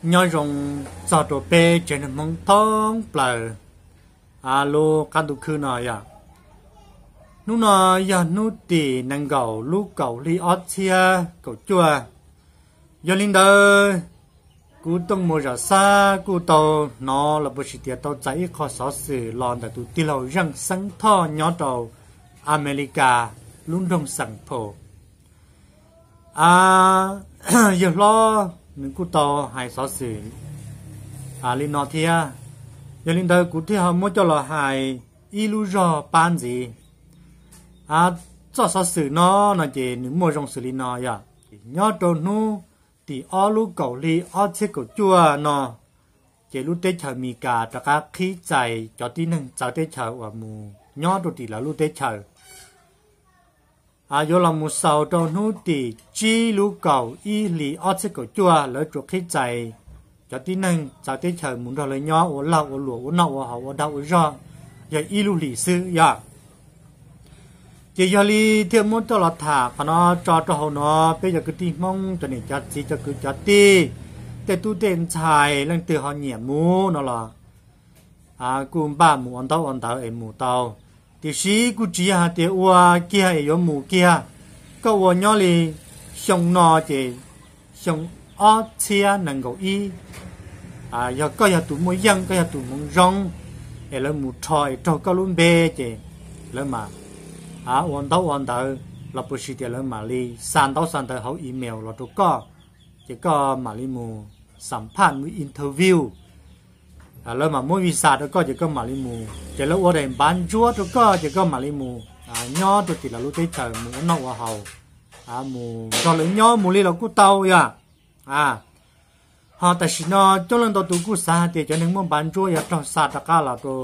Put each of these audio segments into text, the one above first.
Nyob zoo txog rau peb tsev neeg Hmoob thoob plaws lub qab ntuj khwb no yom. Hnub no yog hnub tim nees nkaum lub kaum hli ob txhiab kaum cuaj. Yog li ntawd, kuv Tooj Muas Zam Xab kuj tau hnov los puas tsis tias tau txais ib qho xov xwm los ntawm tus tij laug Zeej Xeeb Thoj nyob rau Amelikas lub nroog Xeem Phaum. A, yawg hlob nws kuj tau hais xov xwm li no thiab. Yog li ntawd kuv thiaj ho muab coj los hais ib lub zog pab ntxiv. Txoj xov xwm no no ces nws muaj zoo xws li no yog, nyob rau hnub tim ob lub kaum hli ob txhiab kaum cuaj no, ces lub teb chaws Amelikas rov qab qhib txais cov tib neeg txawv teb chaws uas mus nyob rau tim lawv lub teb chaws. Yuav los mus xaus rau hnub tim tsib lub kaum ib hli ob txhiab kaum cuaj, lawv tsuas qhib txais cov tib neeg txawv teb chaws mus nrog lawv nyob ua lag ua luam, ua noj ua haus, ua dag ua zog, yog ib lub hlis xwb yog. Ces yog li thiaj muab coj los tham qhov no tso rau hauv no, peb cov kwv tij Hmoob, cov niam cov txiv, cov kwv cov tij, tej tub tej ntxhais leej twg ho nyiam mus no los kuj npaj mus ua ntaub ua ntawv es mus tau. Tiam sis kuj tsis yog hais tias ua kiag es yuav mus kiag. Koj ua nyob li xyoo no ces xyoo ob txhiab nees nkaum ib, yog koj yog tus muaj yeej, koj yog tus hmoov zoo, es lawv mus rho es raug koj lub npe, ces lawv mam ua ntaub ua ntawv los puas tsis tias lawv mam li xa ntaub xa ntawv hauv email los rau koj, ces koj mam li mus xam phaj, mus interview. Lawv mam muab visa rau koj ces koj mam li mus, ces lawv ua daim npav ntsuab rau koj ces koj mam li mus nyob rau tim lawv lub teb chaws mus ua noj ua haus, mus nrog lawv nyob mus li los kuj tau yog. Ho tam sim no coob leej ntau tus kuj xav hais tias cov neeg muaj npav ntsuab yuav raug xa rov qab los rau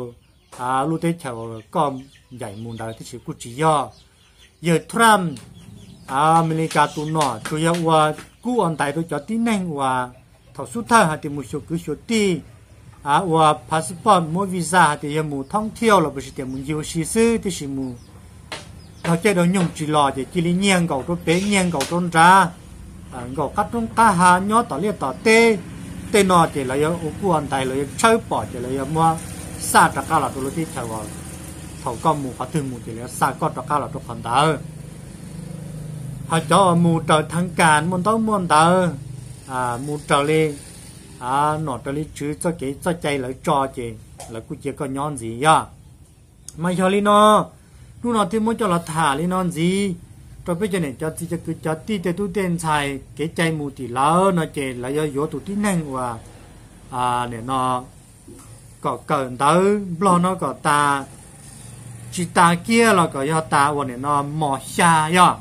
lub teb chaws uas koj ncaim mus ntawd, tiam sis kuj tsis yog. Yawg Trump, Amelikas tus nom tsuas yog ua kub ua ntais rau cov tib neeg uas thaum xub thawj hais tias mus xyuas kwv xyuas tij, ua passport, muab visa hais tias yog mus thoob thiauj los puas tsis tias mus ncig ua si xwb, tiam sis mus dhau caij dhau nyoog tsis los ces cia li nyiag nkaum rau pem nyiag nkaum rau nrad, nkaum qab roob qab hav, nyob tom liaj tom teb. Tej no ces lawv yuav ua kub ua ntais, lawv yuav tshawb pom ces lawv yuav muab xa rov qab los rau lub teb chaws uas thaum koj mus qhov twg mus ces lawv yuav xa koj rov qab los rau qhov ntawd. Ho cov uas mus raws theev kas, muaj ntaub muaj ntawv, mus raws li nom raws li tswv txoj kev txoj cai lawv tso ces lawv kuj cia koj nyob ntxiv yog. Mas yog li no, hnub no thiaj muab coj los tham li no ntxiv rau peb cov niam cov txiv, cov kwv cov tij, tej tub tej ntxhais, kev cai mus tim lawv no ces lawv yuav yuav tus tib neeg uas nim no kom kawm ntawv Nplog no kom tas, tsis tas kiag los kom yog tas uas nim no mos xya yog,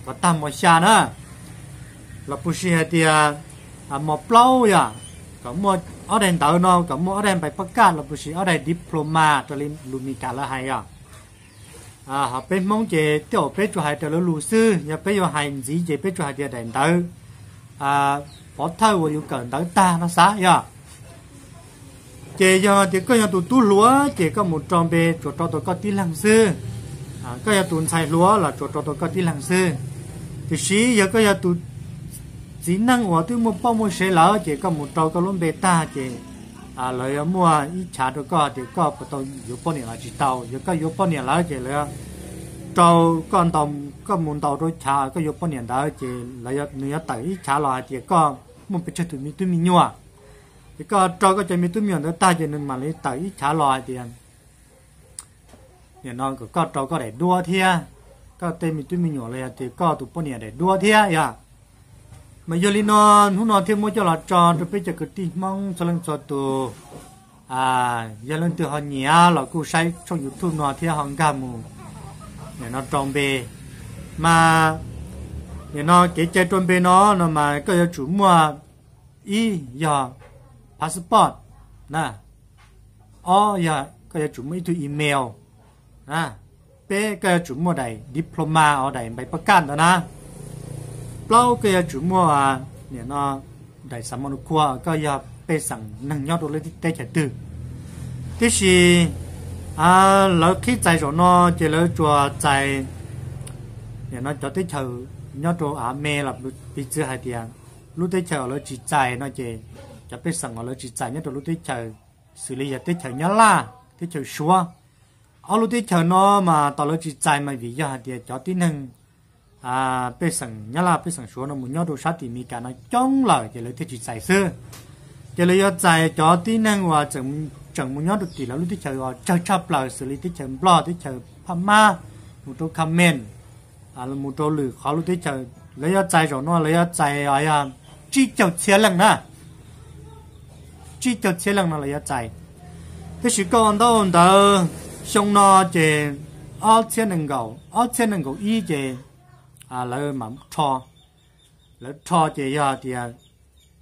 kom tag mos xya na, los puas tsis hais tias mos plaub yog, kom muaj ob daim ntawv no, kom muaj ob daig npais pab kaj los puas tsis ob daig diploma raws li lus Mis Kas lawv hais yog. Ho peb Hmoob ces tej zaum peb tsuas hais raws lawv lus xwb, yog peb yuav hais ntxiv ces peb tsuas hais tias daim ntawv pov thawj uas yus kawm ntawv tag no xav yog. Ces yog tias koj yog tus tub hluas ces koj mus rau npe tsuas rau tau koj tib leeg xwb, koj yog tus ntxhais hluas los tsuas rau tau koj tib leeg xwb. Tiam sis yog koj yog tus txiv neej uas twb muaj poj muaj sev lawm ces koj mus rau koj lub npe tag ces lawv yuav muaj ib chav rau koj tias koj puas tau yuav poj niam los tsis tau. Yog koj yuav poj niam lawm ces lawv rau koj, koj mus ntaus rau chav koj yuav poj niam ntawd ces nws yuav tawm ib chav los hais tias koj muaj pes tsawg tus me tub me nyuam. Ces koj rau koj cov me tub me nyuam ntawd tag ces nws mam li tawm ib chav los hais tias nim no kom koj rau koj daim duab thiab, koj tej me tub me nyuam los yog tias koj tus poj niam daim duab thiab yog. Mas yog li no, hnub no thiaj muab coj los tso rau peb cov kwv tij Hmoob txhua leej txhua tus. Yog leej twg ho nyiam los kuj saib tshooj YouTube no thiab ho nkag mus nim no rau npe. Mas nim no kev cai rau npe no no mas koj yuav tsum muaj, ib yog passport na, ob yog koj yuav tsum muaj ib tug email, peb koj yuav tsum muaj daim diploma, daim npais pab kaj ntawd na, plaub koj yuav tsum muaj nim no daim xam mos nus khua koj yog pej xeem neeg nyob rau lub teb chaws twg. Tiam sis lawv qhib txais zaum no ces lawv tsuas txais nim no cov teb chaws nyob rau av me los piv txwv hais tias lub teb chaws uas lawv tsis txais no ces cov pej xeem uas lawv tsis txais nyob rau lub teb chaws xws li yog teb chaws Nyab Laj, teb chaws Suav. Ob lub teb chaws no mas tos lawv tsis txais mas vim yog hais tias cov tib neeg pej xeem Nyab Laj, pej xeem Suav no mus nyob rau sab tim Amelikas no coob lawm ces lawv thiaj tsis txais xwb. Ces lawv yuav txais cov tib neeg uas tseem mus nyob rau tim lawv lub teb chaws uas tsawg tshaj plaws xws li teb chaws Nplog, teb chaws Phab Mab, mus rau Khamen, mus rau lwm qhov lub teb chaws. Lawv yuav txais zaum no lawv yuav txais yog tsib caug txhiab leej na, tsib caug txhiab leej no lawv yuav txais. Tab sis koj ua ntaub ntawv xyoo no ces ob txhiab nees nkaum, ob txhiab nees nkaum ib ces lawv mam rho, lawv rho ces yog tias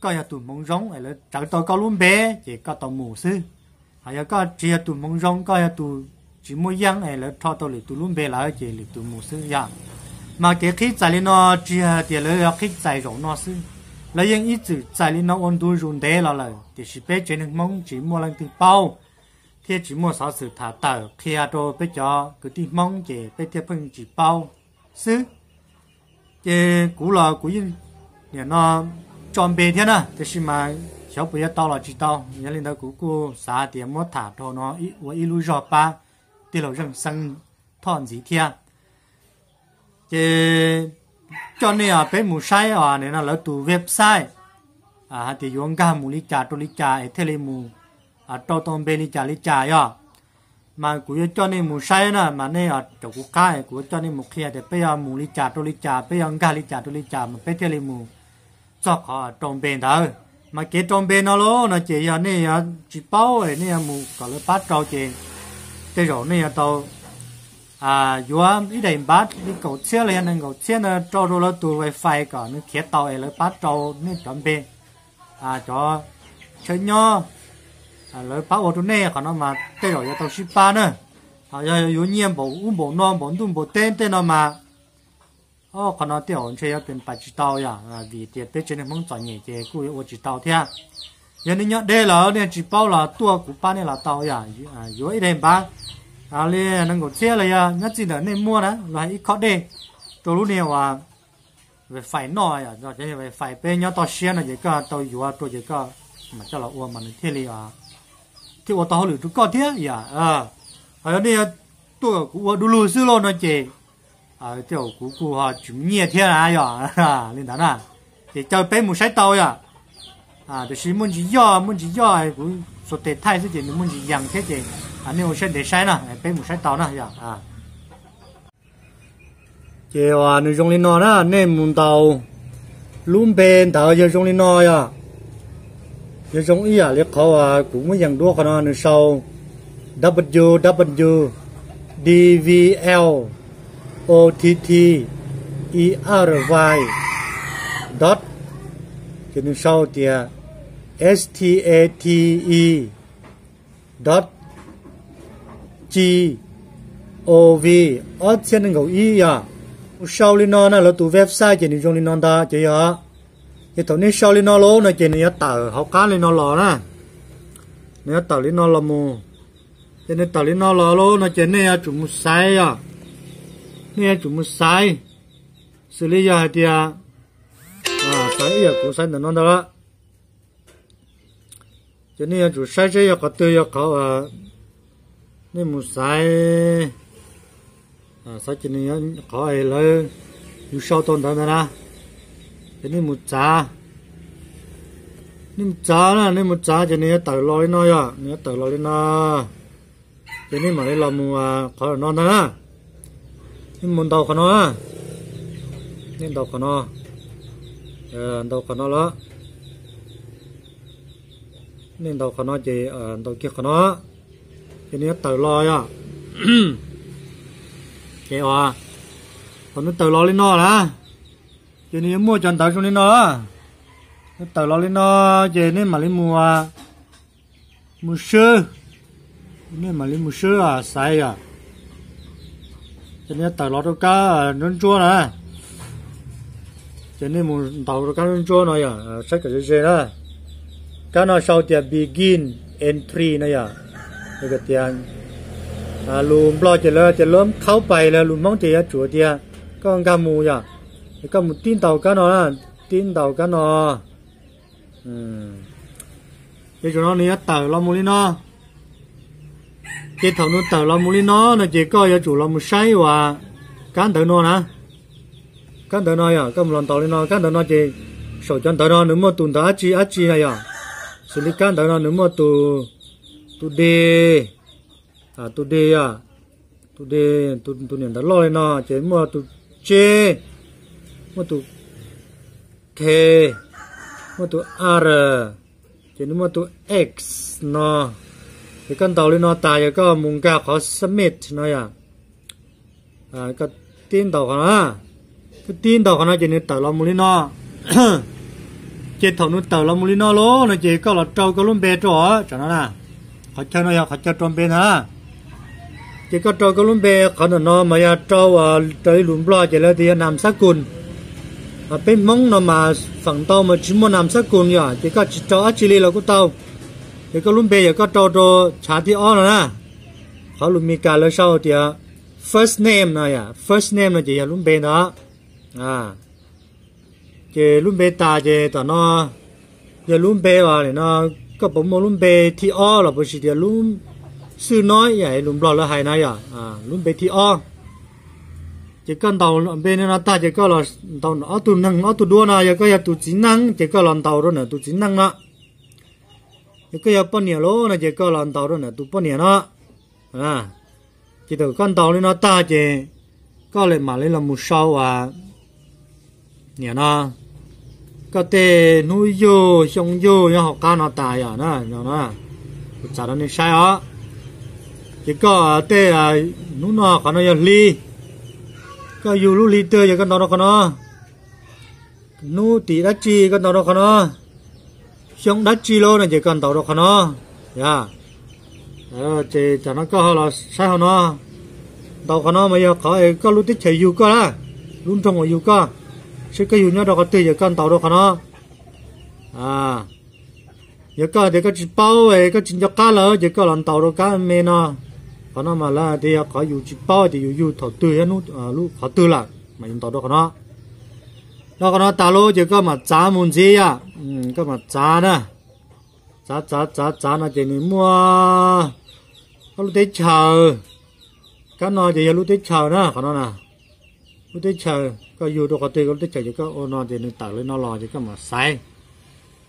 koj yog tus hmoov zoo es lawv tsawv tau koj lub npe ces koj tau mus xwb. Ho yog koj tsis yog tus hmoov zoo, koj yog tus tsis muaj yeej es lawv rho tau lwm tus lub npe lawm ces lwm tus mus xwb yog. Mas kev qhib txais li no tsis yog tias lawv qhib txais zaum no xwb, lawv yeej ib txwm txais li no ua ntu zus ntev los lawm tiam sis peb tsev neeg Hmoob tsis muaj leej twg paub thiab tsis muaj xov xwm tham tawm qhia rau peb cov kwv tij Hmoob ces peb thiaj pheej tsis paub xwb. Ces kuv los kuv yeej nim no tso npe thiab na, tiam sis mas xyov puas yuav tau los tsis tau. Yog li ntawd kuv kuj xav tias muab tham rau no ua ib lub zog pab tij laug Zeej Xeeb Thoj ntxiv thiab. Ces coj nej os, peb mus saib os, nim no lawv tus website hais tias yuav nkag mus li cas rau li cas es thiaj li mus rau tau npe li cas li cas yog. Mas kuv yuav coj nej mus saib na, mas nej caum kuv qab kuv yuav coj nej mus qhia tias peb yuav mus li cas rau li cas, peb yuav nkag li cas rau li cas mas peb thiaj li mus txog qhov rau npe ntawd. Mas kev rau npe no lauj no ces yog nej yuav tsis paub nej yuav mus kom lawv pab rau ces tej zaum nej yuav tau yuav ib daim npav li kaum txhiab los yog nees nkaum txhiab ntawd rau rau lawv tus wifi kom nws khiav tau es lawv pab rau nej cov npe, cov chaw nyob, lawv pab ua rau nej. Qhov no mas tej zaum yuav tau sib pab na. Ho yog yuav nyiaj npaum ub npaum no npaum ntuj npaum teb tej no mas qhov no tej zaum ntshe yuav pes pais tsis tau yom, vim tias peb tsev neeg Hmoob txom nyem ces kuj yuav ua tsis tau thiab. Yog nej nyob deb lawm nej tsis paub los tuaj kuv pab nej los tau yom. Yuav ib daim npav li nees nkaum txhiab los yog nyob txij ntawm nej muaj na los ib khob dej rau lub niag uas wifi noj, cov wifi peb nyob toj siab no ces koj tau yuav rau ces koj mam coj los ua mas nws thiaj li thiaj ua tau hauj lwm rau koj thiab yom. Ho yog nej yuav tuaj kom kuv ua du lug xwb lauj no ces tej zaum kuv kuj ho tsis muaj nyiaj thiab na yom. Li ntawd na, ces caw peb mus saib tau yom. Tiam sis muaj ntsis yoj, muaj ntsis yoj kuv xuas tes thaij xwb ces nws muaj ntsis yees thiab ces nej ua siab ntev saib na, peb mus saib tau na yom. Ces nws zoo li no na, nej mus ntaus lub npe ntawd yog zoo li no yom. Yog zoo ib yam li qhov uas kuv muab yees duab qhov no, nws sau W W W D V L O T T E R Y dot, ces nws sau tias S T A T E dot G O V ob txhiab nees nkaum ib yom. Mus sau li no na, lawv tus website ces nws zoo li no ntag ces yog. Ces thaum nej sau li no lauj no ces nws yuav tawm hauv qab li no los na. Nws yuav tawm li no los mus. Ces nws tawm li no los lauj no ces nej yuav tsum mus xaiv yom. Nej yuav tsum mus xaiv xws li yog hais tias, xaiv ib yam kuv xaiv ntawm no ntag lawm. Ces nej yuav tsum saib seb yog qhov twg yog qhov uas nej mus xaiv, xaiv ces nws qhov lawv, yus sau tau ntawd ntag na. Ces nej mus txav, nej mus txav na, nej mus txav ces nws yuav tawm los li no yom, nws yuav tawm los li no. Ces nej mam li los mus qhov no ntag na. Nej mus ntaus qhov no na. Nej ntaus qhov no, ntaus qhov no lawm. Nej ntaus qhov no ces ntaus kiag qhov no, ces nws yuav tawm los yom. Ces thaum nws tawm los li no na, ces nws yuav muaj cov ntawv zoo li no. Nws tawm los li no, ces nej mam li mus, mus swb, nej mam li mus swb xaiv yom. Ces nws yuav tawm los rau kab ntsuab ntsuab na. Ces nej mus ntaus rau kab ntsuab ntsuab no yom, saib kom ze ze na. Kab no sau tias begin entry no yom. Tias lus Nplog ces lawv tias lawv khaub pais, lus Hmoob ces yuav tsum tias koj nkag mus yom. Koj mus tib ntaus kab no, tib ntaus kab no. Ces zaum no nws yuav tawm los mus li no. Ces thaum nws tawm los mus li no no ces koj yuav tsum los mus saib uas kab ntawv no na. Kab ntawv no yog koj mus los ntaus li no, kab ntawv no ces saum cov ntawv no nws muaj tus ntawv dab tsi dab tsi na yog. Xws li kab ntawv no nws muaj tus, tus D, tus D yog tus D, tus niam ntawv loj li no ces muaj tus C, muaj tus K, muaj tus R, ces nws muaj tus X no. Ces koj ntaus li no tas yog koj mus nkag qhov submit no yom. Koj tib ntaus qhov no, koj tib ntaus qhov no ces nws tawm los mus li no. Ces thaum nws tawm los mus li no lauj no ces koj los rau koj lub npe rau os, tsam no na. Qhov chaw no yog qhov chaw rau npe ntag. Ces koj rau koj lub npe qhov ntawm no mas yog rau, rau ib lus Nplog ces lawv tias yog nam xab kus. Peb Hmoob no mas feem ntau mas tsis muaj nam xab kus yom, ces koj tsis rau dab tsi li los kuj tau. Ces koj lub npe yog koj rau rau chav thib ob no na. Qhov lus Meskas lawv sau tias first name no yom, first name no ces yog lub npe ntawd. Ces lub npe tas ces tom no yog lub npe uas no, koj puas muaj lub npe thib ob los puas tsis tias lub xwb no yom, lus Nplog lawv hais na yom, lub npe thib ob. Ces koj ntaus npe no tag ces koj los ntaus ob tug neeg ob tug duab no, yog koj yog tus txiv neej ces koj los ntaus rau ntawm tus txiv neej no. Yog koj yog poj niam lauj no ces koj los ntaus rau ntawm tus poj niam no. Ces thaum koj ntaus li no tag ces koj mam li los mus sau uas niam no, koj tej hnub yug xyoo yug nyob hauv qab no tas yom, kuv txav rau nej saib os. Ces koj tej hnub no qhov no yog hli, koj yug lub hli twg ces koj ntaus rau qhov no. Hnub tim dab tsi koj ntaus rau qhov no, xyoo dab tsi lauj no ces koj ntaus rau qhov no. Yog, ces tam no koj ho los saib hauv no, ntaus qhov no mas yog qhov koj lub teb chaws yug koj na, lub nroog uas yug koj, seb koj yug nyob rau qhov twg ces koj ntaus rau qhov no. Yog koj tias koj tsis paub, koj tsis nco qab lawm ces koj los ntaus rau kab me no. Qhov no mas lawv tias yog qhov yus tsis paub tias yus yug thaum twg, lub qhov twg lawm mas yus ntaus rau qhov no. Rau qhov no tas lauj ces koj mam txav mus ntxiv yom, koj mam txav na, txav txav txav txav no ces nws muaj ob lub teb chaws. Kab no ces yog lub teb chaws na, qhov no na, lub teb chaws koj yug rau qhov twg koj lub teb chaws ces koj ua no ces nws tawm li no los ces koj mam xaiv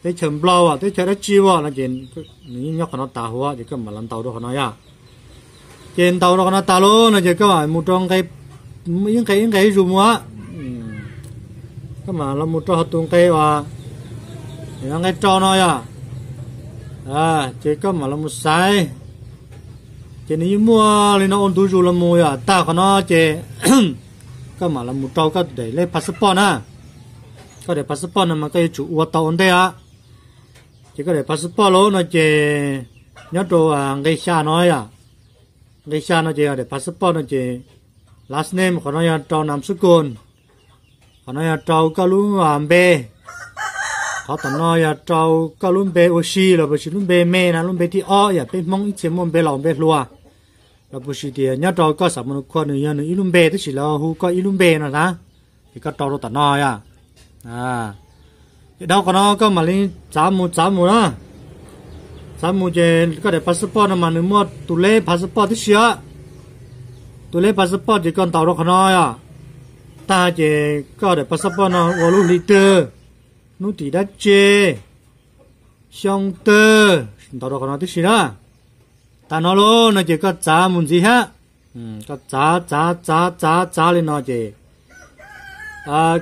teb chaws Nplog as teb chaws dab tsi as no ces nws yeej nyob qhov no tas huv ces koj mam los ntaus rau qhov no yom. Ces ntaus rau qhov no tas lauj no ces koj mam mus rau nqe, ib nqe ib nqe ib zus mus, koj mam los mus rau hauv tus nqe uas nqe rau no yom. Ces koj mam los mus xaiv, ces nws yeej muaj li no ua ntu zus los mus yom. Tag qhov no ces koj mam los mus rau koj daim lej passport na. Koj daim passport no mas koj yuav tsum ua tau ua ntej os. Ces koj daim passport lauj no ces nyob rau nqe xya no yom. Nqe xya no ces daim passport no ces last name, qhov no yog rau nam xub kus, qhov no yog rau koj lub npe, qhov tom no yog rau koj lub npe ua si los puas sis lub npe me na, lub npe thib ob yom. Peb Hmoob ib txhia muaj npe laus npe hluas, los puas sis tias nyob rau koj xam mus nws khua nws yog nws ib lub npe tab sis lawv hu koj ib lub npe no na, ces koj rau rau tom no yom. Ces dhau qhov no koj mam li txav mus txav mus na. Txav mus ces koj daim passport no mas nws muaj tus lej passport tib si os. Tus lej passport ces koj ntaus rau qhov no yom. Tag ces koj daim passport no ua lub hli twg, hnub tim dab tsi, xyoo twg, ntaus rau qhov no tib si na. Tas no lauj no ces koj txav mus ntxiv thiab. Koj txav txav txav txav txav li no ces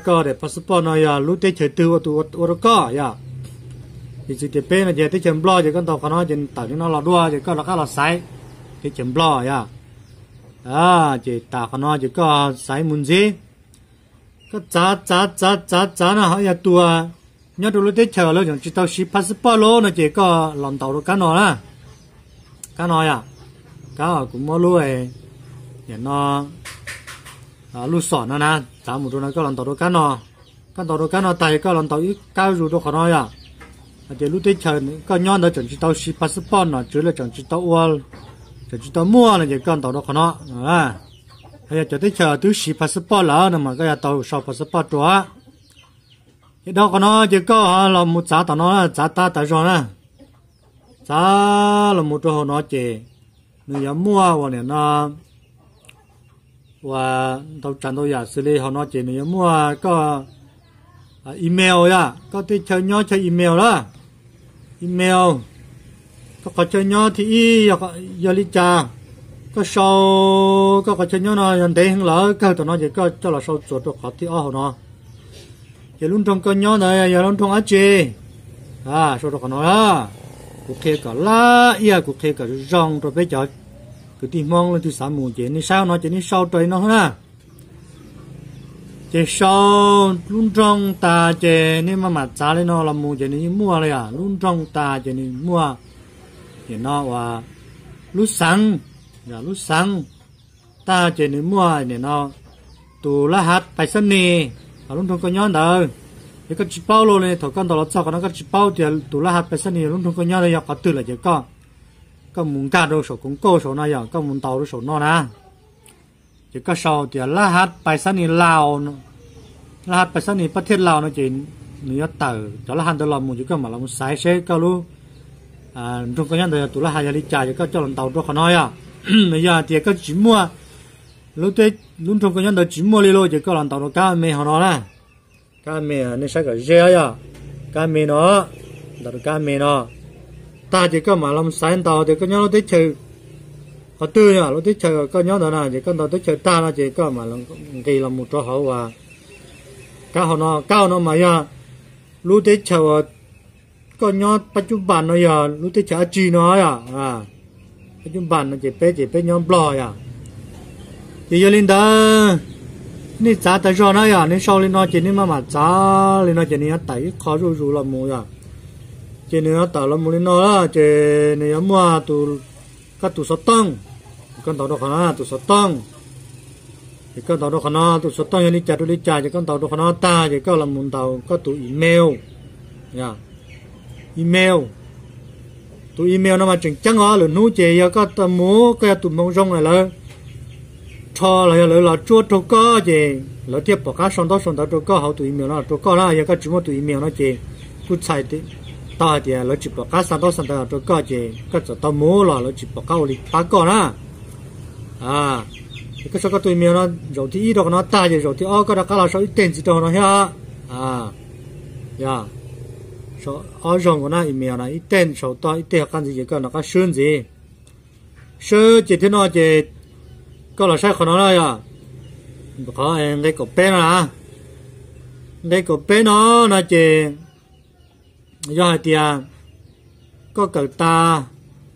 koj daim passport no yog lub teb chaws twg ua tus ua rau koj yom. Piv txwv tias peb no ces teb chaws Nplog ces koj ntaus qhov no ces tawm li no los dua ces koj rov qab los xaiv teb chaws Nplog yom. Ces tas qhov no ces koj xaiv mus ntxiv. Koj txav txav txav txav txav no ho yog tus nyob rau lub teb chaws lawv tseem tsis tau siv passport lauj no ces koj los ntaus rau kab no na. Kab no yom, kab kuv muab lub, no, lub xom no na, txav mus rau no koj los ntaus rau kab no. Koj ntaus rau kab no tag koj los ntaus ib kab zus rau qhov no yom. Hais tias lub teb chaws koj nyob ntawd tseem tsis tau siv passport nom tswv los tseem tsis tau ua, tseem tsis tau muaj no ces koj ntaus rau qhov no. Yog cov teb chaws twb siv passport lawm no mas koj yuav tau sau passport rau. Ces dhau qhov no ces koj ho los mus txav tom no, txav tas tas zog na. txav los mus rau hauv no ces nws yuav muaj uas nim no uas ntau tsav ntau yam xws li hauv no ces nws yuav muaj koj email yom, koj tej chaw nyob chaw email lawm, email, koj qhov chaw nyob thib ib yog li cas, koj sau koj qhov chaw nyob no yog ntev heev lawm kawg tam no ces koj coj los sau txuas rau qhov thib ob hauv no. Ces lub nroog koj nyob ntawd yog lub nroog dab tsi, sau rau qhov no. Kuv qhia kom laj iaj, kuv qhia kom zoo zoo rau peb cov kwv tij Hmoob leej twg xav mus ces nej saib no ces nej sau raws li no na. Ces sau lub nroog tas ces nej maj mam txav li no los mus ces nws yeej muaj li yom, lub nroog tas ces nws muaj nim no uas lub xeev, lub xeev tag ces nws muaj nim no tus laj hav pais xab nis, lub nroog koj nyob ntawd. Yog koj tsis paub los li thaum koj ntaus los txog qhov no koj tsis paub tias tus laj hav pais xab nis lub nroog koj nyob ntawd yog qhov twg lawm ces koj, koj mus nkag rau saum koov kauj saum no yom, koj mus ntaus rau saum no na. Ces koj sau tias laj hav pais xab nis Laos, laj hav pais xab nis pab thiaj Laos no ces nws yuav tawm cov laj hav ntawd los mus ces koj mam los mus xaiv seb koj lub nroog koj nyob ntawd yog tus laj hav yog li cas ces koj coj los ntaus rau qhov no yom. Nws yog hais tias koj tsis muaj lub, lub nroog koj nyob ntawd tsis muaj li lawm ces koj los ntaus rau kab me hauv no na. Kab me, nej saib kom ze yom, kab me no, ntaus rau kab me no tag ces koj mam los xaiv ntaus tias koj nyob lub teb chaws qhov twg yom, lub teb chaws koj nyob ntawd na ces koj ntaus teb chaws tag no ces koj mam nqis los mus rau hauv uas kab hauv no, kab hauv no mas yog lub teb chaws uas koj nyob pab cub npas no yog lub teb chaws dab tsi no yom. Pab cub npas no ces peb ces peb nyob Nplog yom. Ces yog li ntawd nej txav tas zog na yom, nej sau li no ces nej maj mam txav li no ces nws yuav tawm ib qho zuj zus los mus yom. Ces nws yuav tawm los mus li no ces nws yuav muaj tus, koj tus xov tooj, koj ntaus rau qhov no tus xov tooj. Ces koj ntaus rau qhov no tus xov tooj yog li cas rau li cas ces koj ntaus rau qhov no tag ces koj los mus ntaus koj tus email, email. Tus email no mas tseem ceeb os, lwm hnub ces yog koj tau mus koj yog tus hmoov zoo lawm lawv rho los yog lawv los tsuab raug koj ces lawv thiaj pom qab sau ntaub sau ntawv rau koj hauv tus email no rau koj na. Yog koj tsis muaj tus email no ces kuj txhais tau hais tias lawv tsis pom qab xa ntaub xa ntawv rau koj ces koj txawm tau mus los lawv tsis pom qab ua li pab koj na. Ces koj sau koj tus email no zaum thib ib rau qhov no tag ces zaum thib ob koj rov qab los sau ib teg ntxiv rau hauv no thiab. Yog, sau ob zaug nkaus na, email no ib teg sau toj ib teg qab ntxiv ces koj rov qab swb ntxiv. Swb ces thiab no ces koj los saib qhov no na yog, qhov nqe kaum peb no na. Nqe kaum peb no, no ces yog hais tias koj kawm tas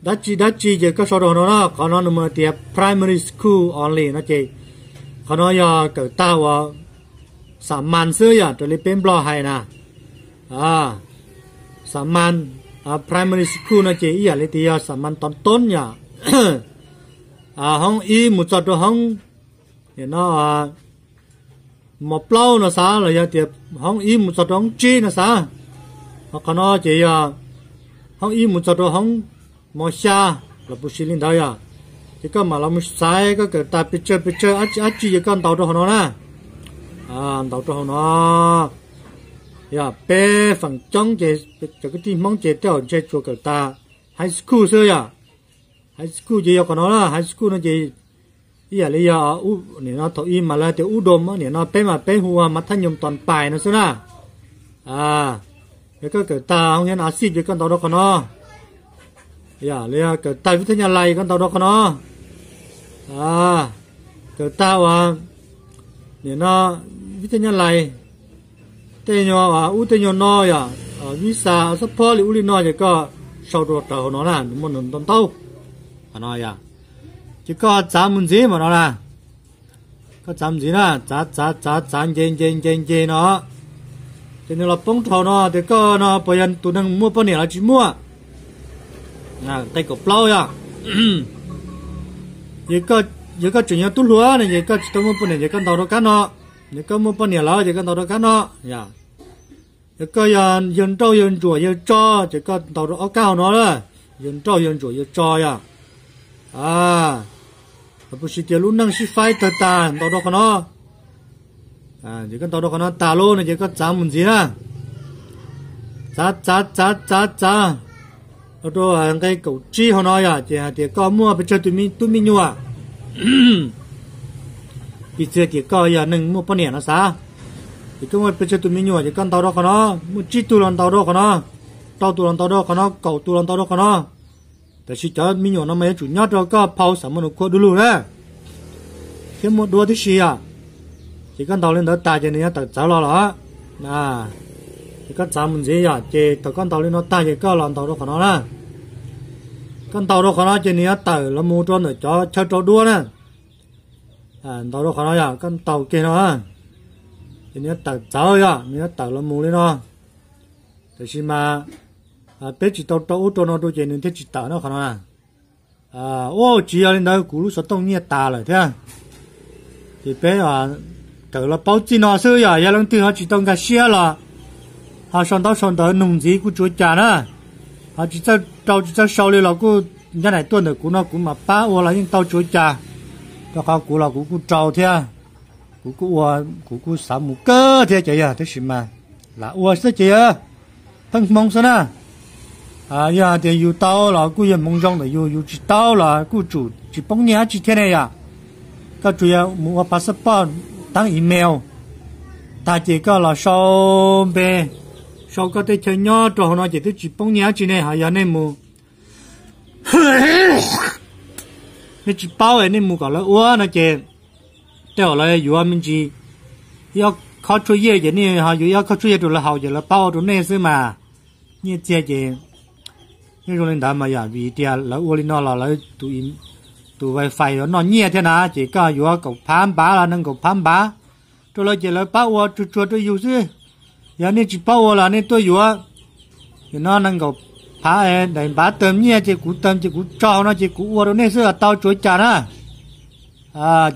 dab tsi dab tsi ces koj sau rau hauv no na. Qhov no nws mus hais tias primary school only no ces qhov no yog kawm tag uas xam mas xwb yom, raws li peb Nplog hais na. Xam mas, primary school no ces ib yam li tias yog xam mas tov toob yom. Hoob ib mus txog rau hoob, nim no mos plaub no xav los yog tias hoob ib mus txog rau hoob tsib no xav. Ho qhov no ces yog hoob ib mus txog rau hoob mos xya los puas sis li ntawd yom. Ces koj mam los mus xaiv koj kawm tas pes tsawg pes tsawg dab tsi dab tsi ces koj ntaus rau hauv no na. Ntaus rau hauv no yog peb feem coob ces cov kwv tij Hmoob ces tej zaum ntshe tsuas kawm tas high school xwb yom. High school ces yog qhov no na, high school no ces ib yam li yog nim no thaum ub mas lawv tias ub do, nim no peb mas peb hu ua mas thaj nyoos tos pais no xwb na. Yog koj kawm tag hoob hiab a xij ces koj ntaus rau qhov no. Yog li kawm tag vib thaj nyaj lais koj ntaus rau qhov no. Kawm tag uas nim no vib thaj nyaj lais tej nyuag ub tej nyuag no yom, vib xa xab phob li ub li no ces koj sau rau rawv hauv no na, nws muaj nws ntau ntau. Qhov no yom, ces koj txav mus ntxiv mas no na. Koj txav mus ntxiv na, txav txav txav txav nce nce nce nce no, ces nws los poob rau hauv no tias koj no puas yog tus neeg muaj poj niam los tsis muaj. Nqe kaum plaub yom. Yog koj tseem yog tub hluas no ces koj tsis tau muaj poj niam ces koj ntaus rau kab no. Yog koj muaj poj niam lawm ces koj ntaus rau kab no. Yog koj yog yawg nrauj yawg ntsuam yawg tso ces koj ntaus rau ob kab hauv no na. Yawg nrauj yawg ntsuam yawg tso yom. Los puas sis tias lub neej sib faib tawg tas ntaus rau qhov no. Ces koj ntaus rau qhov no tas lawm no ces koj txav mus ntxiv na. Txav txav txav txav txav, Rau nqe kaum tsib hauv no yog ces hais tias koj muaj pes tsawg tus tub me nyuam, piv txwv tias koj yog neeg muaj poj niam no xav, ces koj muaj pes tsawg tus me nyuam ces koj ntaus rau qhov no, muaj tsib tug los ntaus rau qhov no, rau tus los ntaus rau qhov no, kaum tus los ntaus rau qhov no. Tab sis cov me nyuam no mas yuav tsum nyob rau koj phau xam mos nus khua du lug na, thiab muaj duab tib si yom. Ces koj ntaus li ntawd tas ces nws yuav tawm txawv los lawm. Ces koj txav mus ntxiv yom, ces thaum koj ntaus li no tag ces koj los ntaus rau qhov no na. Koj ntaus rau qhov no ces nws yuav tawm los mus rau ntawm cov chaw rau duab na. Ntaus rau qhov no yog koj ntaus kiag no, ces nws yuav tawm txawv yom, nws yuav tawm los mus li no. Tab sis mas peb tsis tau rau ub rau no rau ces nws thiaj tsis tawm no qhov no na. Ua tsis yog li ntawd kuv lub xov tooj nyiaj tas lawm thiab. Ces peb kawm los paub txij no xwb, yog yog leej twg ho tsis tau nkag siab los ho sau ntaub sau ntawv nug ntxiv kuj tsis ua cas na. Ho tsis txawj rau tsis txawj sau li los kuj ncaj nraim tuaj ntawm kuv no kuv mam pab ua los yeej tau tsis ua cas, rau qhov kuv los kuv kuj rau thiab, kuv kuj ua, kuv kuj xav mus kawg thiab cov yog, tab sis mas lam ua xwb ces yog pheej hmoov xwb na. Yog hais tias yus tau los kuj yog hmoov zoo ntawm yus, yus tsis tau los kuj tsum tsis poob nyiaj dab tsi thiab ne yom. Koj tsuas yog mus ua passport, taab email tag ces koj los sau npe, sau koj tej chaw nyob rau hauv no ces twb tsis poob nyiaj dab tsi ne. Ho yog nej mus, nej tsis paub es nej mus kom lawv ua no ces tej zaum lawv yuav me ntsis ib ob khob tshuaj yiaj ces nej ho yuav ib ob khob tshuaj yiaj rau lawv haus ces lawv pab ua rau nej xwb mas. Nyiaj txiag ces yeej zoo li ntawd mas yom, vim tias lawv ua li no los lawv tus wifi yuav noj nyiaj thiab na, ces koj yuav kaum phav npav los nees nkaum phav npav rau lawv ces lawv pab ua tsuag tsuag rau yus xwb. Yog nej tsis paub ua los nej tuaj yuav, ces no nees nkaum phav daim npav tawm nyiaj ces kuv tawm ces kuv tso hauv no ces kuv ua rau nej xwb tau tsis ua cas na.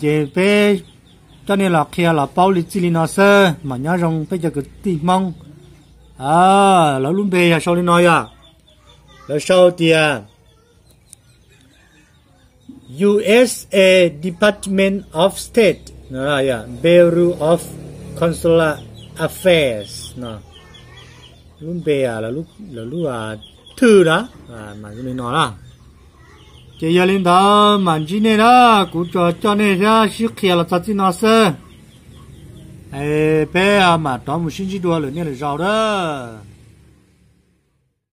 Ces peb coj nej los qhia los paub li txij li no xwb mas nyob zoo peb cov kwv tij Hmoob. Lawv lub npe yog sau li no yom, lawv sau tias U S A Department of State, Bureau of Consular Affairs no. Lub npe, lawv lub thwj na, mas zoo li no na. Ces yog li ntawd mas ntsib nej na, kuv tsuas coj nej thiab sib qhia los txog txij no xwb. Peb mam rov mus sib ntsib dua lwm niaj lwm zaus na.